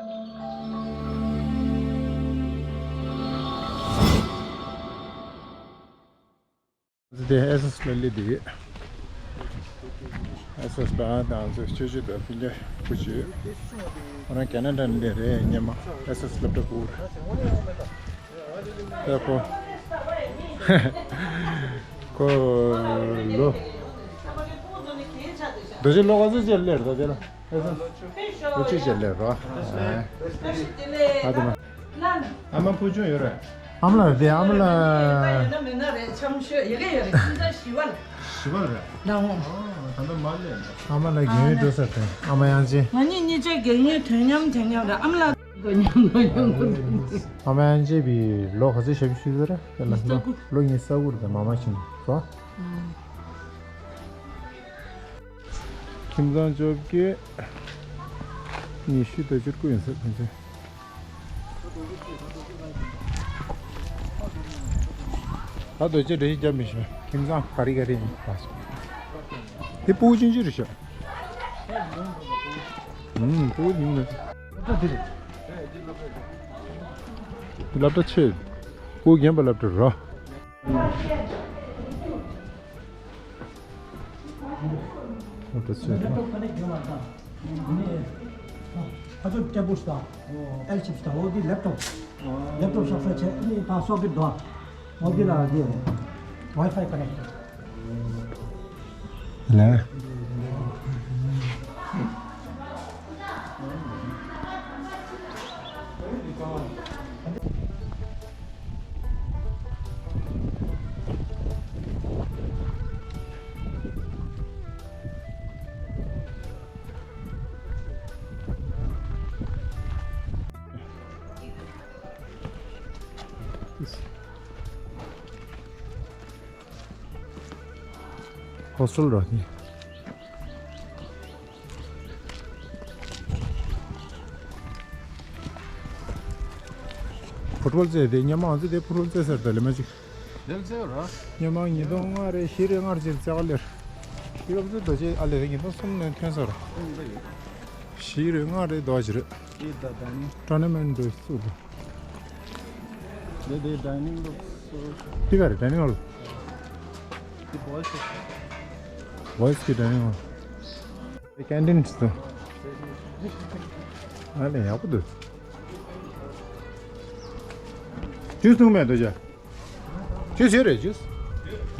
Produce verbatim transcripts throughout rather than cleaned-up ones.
འདི་ཨེ་སི་ཨེ་སི་ལ་སླེབས་བསྡད་ཡོད། ཨེ་སི་ཨེ་སི་ད་ང་ཚོ་ཆོས་ཆོས་དང་ཕན་ཆད་ཕུ་ཆོས། ཁོ་རང་ཁེ་ན་ཌ་ནས་རེད། སྔོན་མ་ཨེ་སི་ཨེ་སི་སློབ་གྲྭ་ཕུ་རེད། ཨེ་ཁོ། ཁོ་ལོ། རྡོ་རྗེ་ལོ་ག་ཚོད་ཅིག་སླེབས་རེད་ད་དེ་ལ། ཨེ་སི་ཨེ་སི། ལོ་གཅིག་ཅིག་སླེབས་རོགས། ཨ་དེ་མ། ཨ་མ་བུ་ཆུང་ཡོད་རེད། ཨ་མ་ལགས་དེ་ཨ་མ་ལགས། ཡོད་ན་མེད་ན་རེད། ཆམ་ཤོས་ཡི་གེ་ཡོད་རེད། ཁྱིམ་ཚང་བཞི་པ་ལ། བཞི་པ་ལ་རེད། ལགས་འོང་། ཨ་ད་ལྟ་མ་སླེབས་ན། ཨ་མ་ལགས་རྒན་ཡོལ་འགྲོ་ས་དེ། ཨ་མ་དབྱངས་ཅན། ང་གཉིས་གཉིས་ཆ་རྒན་ཡོལ་དུས་མཉམ་དུས་མཉམ་རེད། ཨ་མ་ལགས་དུས་མཉམ་དུས་མཉམ་རེད། ཨ་མ་དབྱངས་ཅན་པའི་ལོ་ག་ཚོད་ཞབས་ཞུ་བྱས་རེད། ལོ་ཉི་ཤུ་རྩ་དགུ་རེད། མ་མ་ཕྱིན་སོང་། ཁྱིམ་ཚང་བཅོ་བརྒྱད། ཉི་ཤུ་དང་བཅུ་དགུ་ཡིན་ཟེར་ཕན་ཚུན། ད་དོ་ཅི་འདྲ་ཞིག་རྒྱབ་མི་ཤེས། ཁྱིམ་ཚང་ག་རེ་ག་རེ་ཡིན་པ། དེ་ཕྲུ་གུ་ཆུང་ཆུང་རེད་ཤག་ཨུམ། ཕྲུ་གུ་ཉུང་ཉུང་། སློབ་གྲྭ་ཆེ། ཕྲུ་གུ་རྒན་པ་སློབ་གྲྭ་རོ། ཨོ་ད་ཚོད། ལེབ་ཊོབ་ཁ་ནས་བརྒྱབ་པ་དང་། ཨ་ནི་ཁ་ཕྱོགས་ཊེ་བལ་དང་། ཨེལ་ཅིབ་དང་འོ་འདི་ལེབ་ཊོབ། ལེབ་ཊོབ་གཤགས་ས་བྱས། ཨ་ནི་ད་སོ་ཀེཊ་འདུག་འོ་འདི་ལ་འདི་ཝའི་ཕའི་ཀ་ནེག་ཊི། ལགས། ཧོ་སི་ཊེལ་རེད་དེ། ཕུཊ་བོལ་རྩེད་དེ་སྔོན་མ་ང་ཚོ་དེ་ཕུཊ་བོལ་རྩེད་ས་རེད་ད་ལེ་མ་ཅིག་དེར་རྩེད་ར། སྔོན་མ་ཉིས་སྟོང་ལྔ་རེད། བཞི་རེད། ལྔ་རེད་ཅིག་རྩེད་ག་སླེབས། སྐབས་དེ་རྡོ་རྗེ་ཨ་ལེ་རེད། ཉིས་སྟོང་གསུམ་ནས་ཐོན་ས་རེད། བཞི་རེད། ལྔ་རེད། རྡོ་རྗེ་རེད། ཊོར་ནར་མེན་ཊི་འགྲོ་སུ་རེད། དེ་དེ་ཌའི་ནིང་ལོག་སོ། དེ་ག་རེད། ཌའི་ནིང་ཧོལ། དེ་བོ་ཡི་སི། བོ་ཡི་སི་གི་ཌའི་ནིང་ཧོལ། ཀེན་ཊིན་ཞིག་འདུག་ཨ་ལེ་ཡག་པོ་འདུག་ཇུས་འཐུང་མེད་དོ་ཅག་ཇུས་ཡོད་རེད། ཇུས།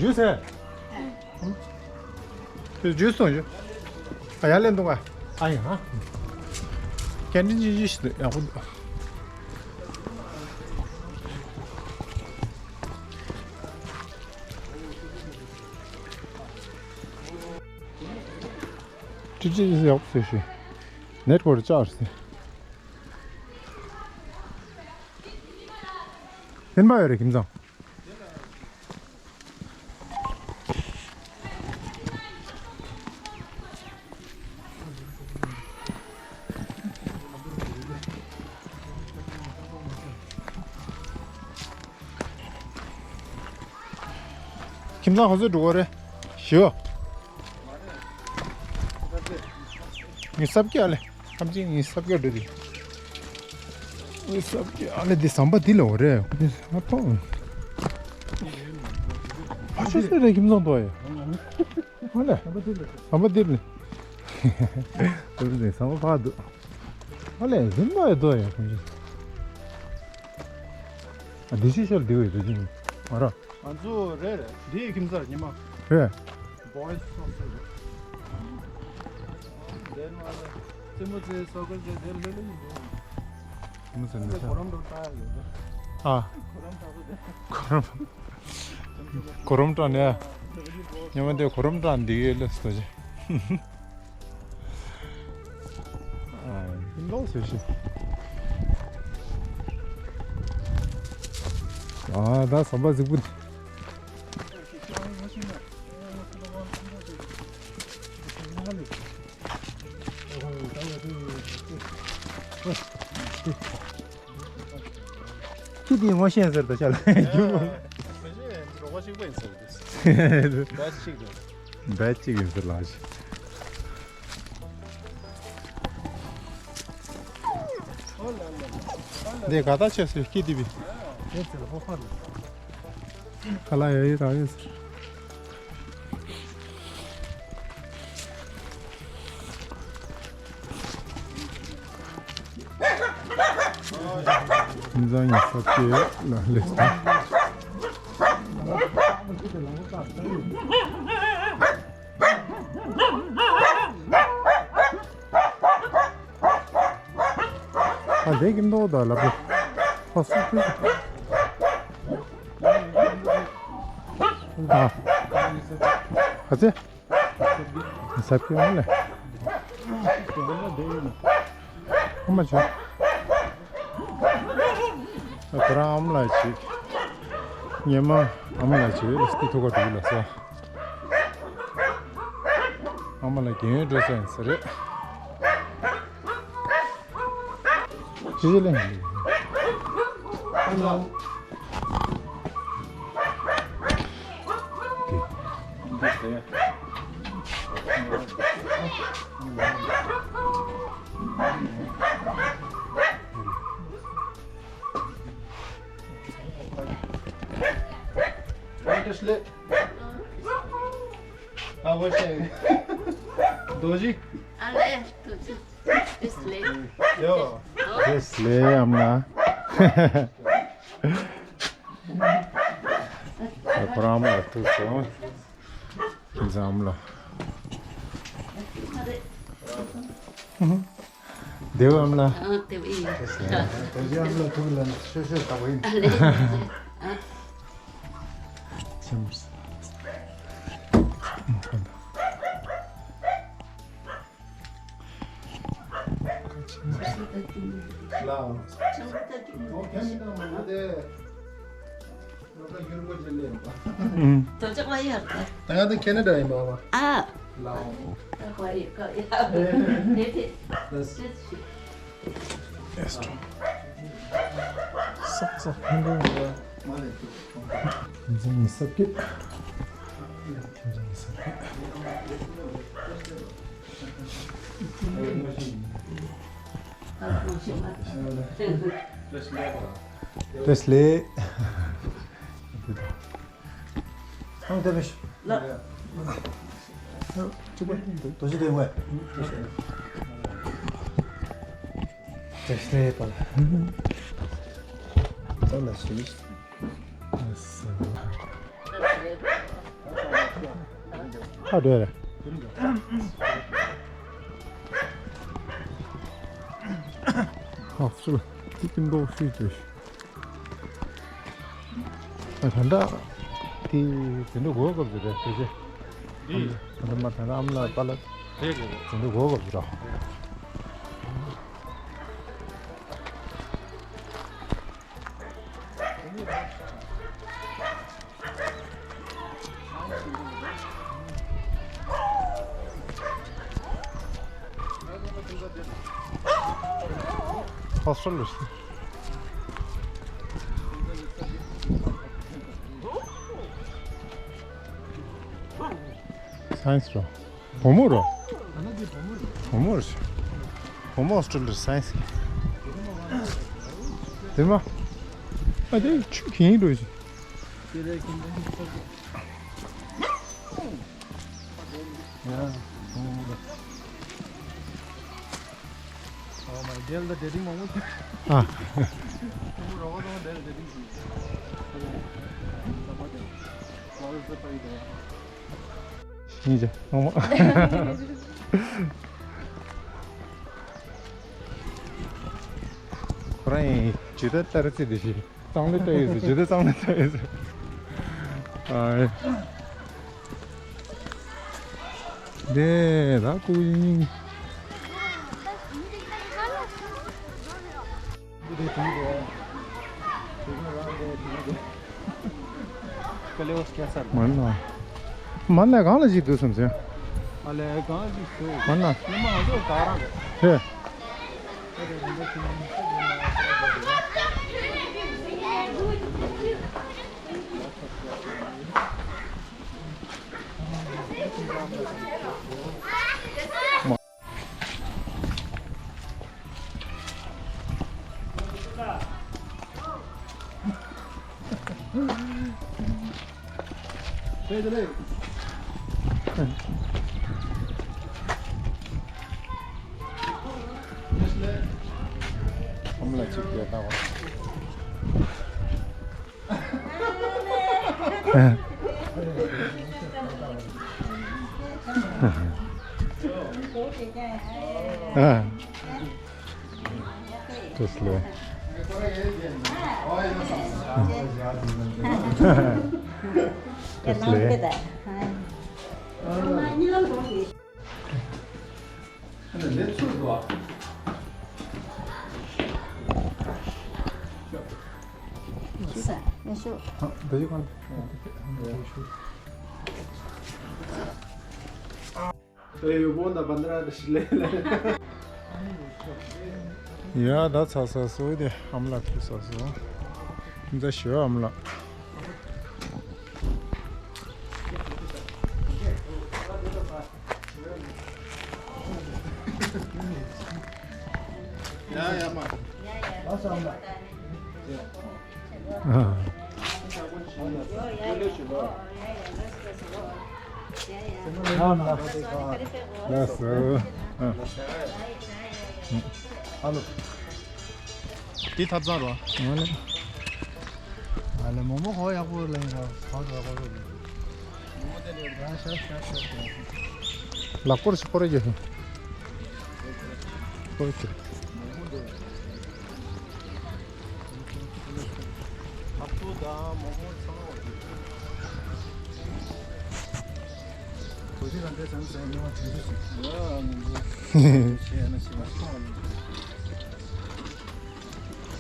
ཇུས་ཨེ། ཇུས་འཐུང་ཞུ། ཨ་ཡར་ལེན་འཐུང་ག་ཨ་ཡ། ཀེན་ཊིན་ཅིག་ཅིག་ཞིག་འདུག་ཡག་པོ་འདུག་ཅི་ཅི་ཅི་ཡག་པོ་བཟོས་ཤིག་ནེཊ་ཝརཀ་ཅག་ཟེར། ལྷན་པ་ཡོད་རེད་ཁྱིམ་ཚང་། ཁྱིམ་ཚང་ག་ཚོད་འགྲོ་གི་རེད། བཞི། ཉི་ཤུ་རྩ་བརྒྱད་ཨ་ལེ། ཐམས་ཅད་ཉི་ཤུ་རྩ་བརྒྱད་འགྲོ་དེ། ཉི་ཤུ་རྩ་བརྒྱད་ཨ་ལེ། འདི་ཟམ་པ་འདི་ལ་འོ་རེད། འདི་ཨ་ཕོ། ཕ་ཆོས་སེ་རེད་ཁྱིམ་ཚང་དོ་ཡ། ཨ་ལེ། ཟམ་པ་འདི་ལ། ཟམ་པ་ཕར་འདུག་ཨ་ལེ་ཟིན་པ་ཡ་དོ་ཡ་ཁོང་ཚོ། ཨ་འདི་ཕྱི་ཤོར་འདི་འོ་ཡ་དོ་ཅི་ཨ་ར། ང་ཚོ་རེད་རེད། འདི་ཡི་ཁྱིམ་ཚང་ཉི་མ། རེད། བོ་ཡི་སི་སོགས་སུ་རེད། དེ་ནས་རྩེད་མོ་རྩེ། སོ་ཀར་རྩེ། དེ་ལྷོད་ལྷོད་ཡིན་འདུག་ཁྱིམ་ཚང་ནས་ས། གོ་རམ་འགྲོ་ལྟ་ཡ་ཡོད་ད། ཨ། གོ་རམ་ལྟ་བུ་དེ། གོ་རམ། གོ་རམ་སྤྲང་ནས། ཉི་མ་དེ་གོ་རམ་སྤྲང་འདི་གའི་ལས་སོ་ཅི། ཨ། ལོག་ཟེར་ཞིག་ཨ། ད་ཟམ་པ་རྫིག་པོ་འདི། ཁྱི་དེ་ངོ་ཤེས་ཟེར་ད་ཆ་ལ། རོགས་པ་གཅིག་པ་ཡིན་ཟེར་འདུག་བ་གཅིག་རེད། བ་གཅིག་ཡིན་ཟེར་ལགས། འདི་ག་ད་ཆེ་སུ་སྐྱིད་དི་བི། ཁ་ལ་ཡ་ཡི་ར་ཡི་སུ། མི་ཚང་ཡིན་ས་ཀེ་ལ་ལེ། ཨ་ལེ་གི་མདོག་ད་ལབ་རེད། ཨ་སུ་ཁུ། ཨ་ཨ་ཙེ། ཟབ་ཀྱི་འོང་ལེ། ཨ་མ་ཆོ། ཨ་ཁོ་རང་ཨ་མ་ལགས་ཅིག་ཉེ་མ་ཨ་མ་ལགས་ཅིག་ལ་སྟི་ཐུག་ག་འགྲོ་གི་ལ་ས། ཨ་མ་ལགས་རྒན་ཡོལ་འགྲོ་ས་ཡིན་ས་རེད། ཅི་ཅི་ལེན། Thank you, Slip. How was it? Doji? Ale, tu, tu. Slip. Yo. Slip, I'm not. ཁོ་རང་མ་ཐུག་སོང་། ཁྱིམ་ཚང་ལ། བདེ་བ་ཨམ་ལ། ཨ་དེ་བས། དེ་བཞིན་ཨམ་ལ་ཐུག་ལ་ཤོད་ཤོད་ད་བས། ཁྱིམ། ལའོ། ཨོ་ཁེ་ནེ་ཌ་མ་ནོ་དེ། ཨུམ། ད་ང་ད་ཁེ་ནེ་ཌ་ཡིན་པ་བ། ཨ། ལའོ། ཡེས་ཊོ། སག་སག་ཧན་ཌོ། ཁྱིམ་ཚང་གི་སབ་ཀེ། ཁྱིམ་ཚང་གི་སབ་ཀེ། བཀྲ་ཤིས་བདེ་ལེགས། ཨང་དེ་བས། ལ། ཅི་པ་དོ་ཅི་དེ་ཝེ། བཀྲ་ཤིས་བདེ་ལེགས་པ་ལ། ད་ལ་ཤི། ཨ་འདྲ་རེད། ཨ་སུ་ལ་ཏི་ཀིན་འདོག་ཤུས་ཏེ། ཨ་ད་འདྲ། དེ་དེ་འདྲ་གོ་སྐབས་ཟེར་རེད་དེ་ཅེ། འདི། ད་འདྲ་མ་ད་འདྲ་ཨམ་ལ་པ་ལ། དེ་གོ་གོ། དེ་འདྲ་གོ་སྐབས་ཟེར་རོ། ཧོ་སི་ཊེལ་རེད། སའེན་སི་རོ། བུ་མོ་རོ། བུ་མོ་རེད། བུ་མོ་ཧོ་སི་ཊེལ་རེད་སའེན་སི། དེ་མ། ཨ་དེ་ཆུ་གིན་འགྲོ་ཞིག་ཨ། ཡིན་ཅི་ཨང་མ། ཁོ་རང་ཡིན་ཇི་ལྟར་ལྟར་རྩི་དེ་ཞིག་གཙང་ལེ་ལྟ་ཡོད་ཟེར། ཇི་ལྟར་གཙང་ལེ་ལྟ་ཡོད་ཟེར། ཨ། དེ་ད་ཀུ་ཡིན། མ་ན། མ་ན་གང་ལ་ཞིག་འདུག་བསམ་སོང་། ཨ་ལས་གང་ལ་ཞིག་འདུག་མ་ན། ཉི་མ་ང་ཚོ་ག་རང་རེད། ཧེ། ཨམ་ལགས་གཅིག་བསྡད་ད་བ། ཨ། Tesla. Tesla. ཡ་ད་ཚ་ས་སོ་དེ་ཨམ་ལགས་ཁུ་ས་སོ། འཛའ་ཞོ་ཨམ་ལགས། ཡ་ཡ་མ། ཨ། ལགས་སོ། ཨ། ཨ་ལོ། འདི་ཐབ་ཚང་རོ། ཨ་ལེ། ཨ་ལེ་མོག་མོག་གོ་ཡག་པོ་ལེན་ར་གོ་ར་གོ་ར། ལག་པར་ཤོག་པར་རྒྱག་ཤོག་པར་ཤོག་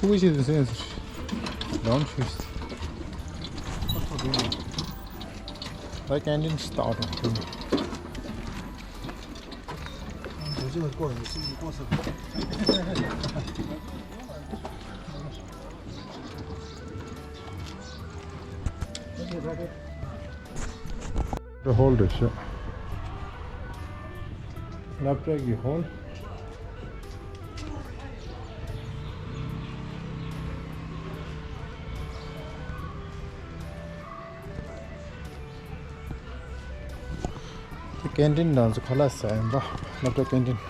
ཕུགས་ཤིག་ཏུ་སེམས་སུ་ལོང་ཆུ་ད་ཀན་ཊིན་ཞིག་བལྟ་བ་དང་། ཧོལ་རེད་ཤག་སློབ་གྲྭ་གི་ཧོལ། དེ་ཀན་ཊིན་ནང་ཚོ་ཁ་ལག་ཟ་ཡིན་པ། སློབ་གྲྭ་ཀན་ཊིན།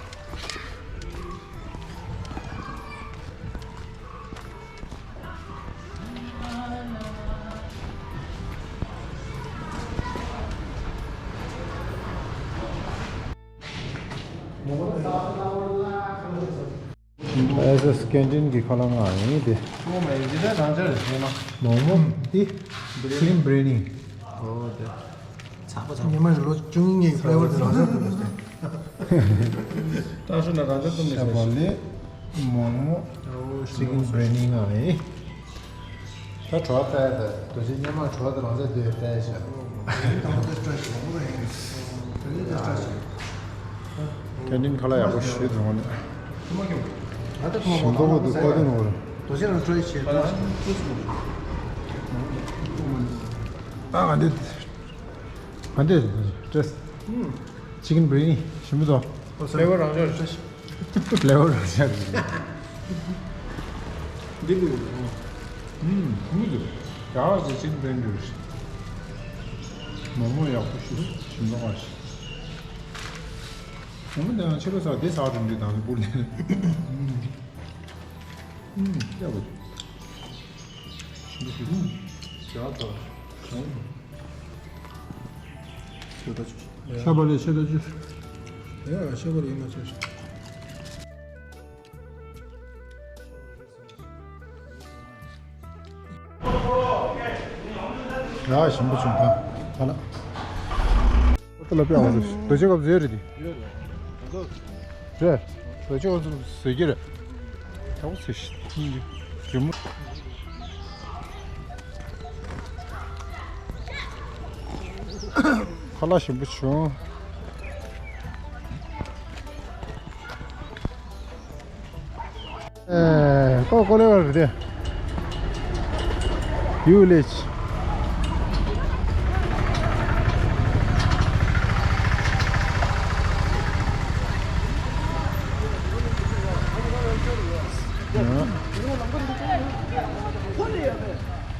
ཨེ་སི་ཨེ་སི་ཀན་ཊིན་གྱི་ཁ་ལག་ང་ཡིན་ཏེ། མོག་མོག་ཡིན་ཏེ་ད་རང་ཅག་རེད་ཉི་མ། མོག་མོག་འདི་ཅི་ཀན་བི་རི་ཡ་ནི། ཨོ་དེ། ཚ་པོ་ཚ་པོ། ཉི་མ་ལོ་བཅུ་གཉིས་ཀྱི་ཕི་ལེ་ཝར་དེ་རང་ཅག་ཏུ་རེད། ཏྲང་ཧྲུའུ་ན་རང་ཅག་ཏུ་མི་ཤ་བ་ལེ། མོག་མོག་ཅི་ཀན་བི་རི་ཡ་ནི་ང་ཡིན། ད་གྲོགས་པ་ད་རྡོ་རྗེ་སྙེ་མ་གྲོགས་ད་རང་ཚ་དུས་ད་ཤ། ཀན་ཊིན་ཁ་ལག་ཡག་པོ་ཞིག་འདུག་ནས། ཞིང་ཐོག་པོ་འདུག་ཀོ་དེ་ནོར། རྡོ་རྗེ་རང་ཁྲོ་ཡི་ཆེད་དུ། ཨ་ང་འདི། ང་འདི་ཀྲེས། ཅི་ཀན་བི་རི་ཡ་ནི་ཞིམ་པོ་འདུག་ཕི་ལེ་ཝར་རང་ཅག་རེད། ཕི་ལེ་ཝར་རང་ཅག་རེད། འདི་ལུགས་རེད། ཨུམ། ཧུ་འདུག་ཡག་ཅིག་ཅིག་འདོན་རྒྱུ་རེད། མོག་མོག་ཡག་པོ་ཞིག་ཞིམ་པོ་བ་ཞིག་མོག་མོག་འདི་ཡང་ཕྱི་རུ་ཟ་འདི་ཟ་འགྲོ་འདི་དང་པོ་ལས། ཨུམ། ཡག་པོ་འདུག་ཞིམ་པོ་ཞིག་ཨུམ། ཡག་པོ། ཤ་བ་ལས་ཤ་ད་ཅུ། ཡ་ཤ་བ་ལས་མ་ཆོད། ཡ་ཞིམ་པོ་བྱུང་ཐལ། ཧ་ལ། ཨོ་ཏི་ལ་པའི་ཨང་ཟེར་རྡོ་ཆེ་སྐབས་ཟེར་རེད་དེ། རེད། རྡོ་ཆེ་ཨང་ཟེར་ཟེར་གྱི་རེད། ད་བོ་ཟེར་ཞིག་རྒྱུ་མོ། ཁ་ལག་ཞིམ་པོ་བྱུང་། ཨེ། ཀོ་ཀོ་ལེ་བར་རེད། ཡུ་ལེ་ཆི།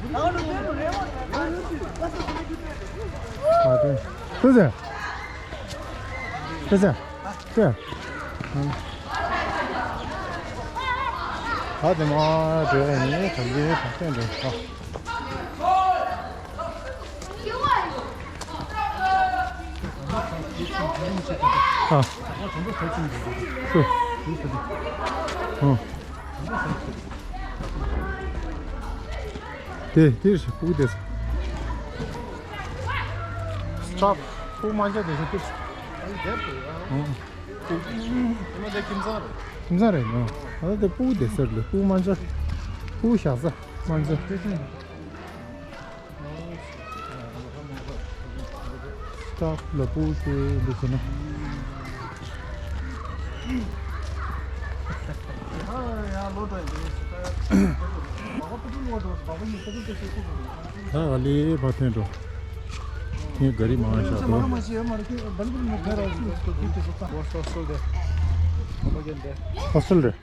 ཨ། ཨ་ཏེ། ཏེ་ཟེར། ཏེ་ཟེར། ཏེ། ད་དེ་མ་འགྲོ་ཡ་ནི་ད་ལི་ད་ཏན་འགྲོ་ད། ཨ། སུ། ཨ། དེ་དེ་རེད། སྤུ་གུ་དེ། སི་ཊོབ། སྤུ་གུ་མ་འཇགས་དེ་ཤོད་དེ། ཨ། ཁྱིམ་ཚང་རེད། ཁྱིམ་ཚང་རེད་ཨ། ད་དེ་སྤུ་གུ་དེ་ཟེར་ལེ། སྤུ་གུ་མ་འཇགས། སྤུ་གུ་བཞག་ས་མ་འཇགས། སི་ཊོབ་ལ་སྤུ་གུ་དེ་འདི་བྱས་ན། ད་ཨ་ལི་བ་ཐོན་འགྲོ། ངས་ག་རི་མང་ཤག་འགྲོ། ཧོ་སི་ཊེལ་རེད།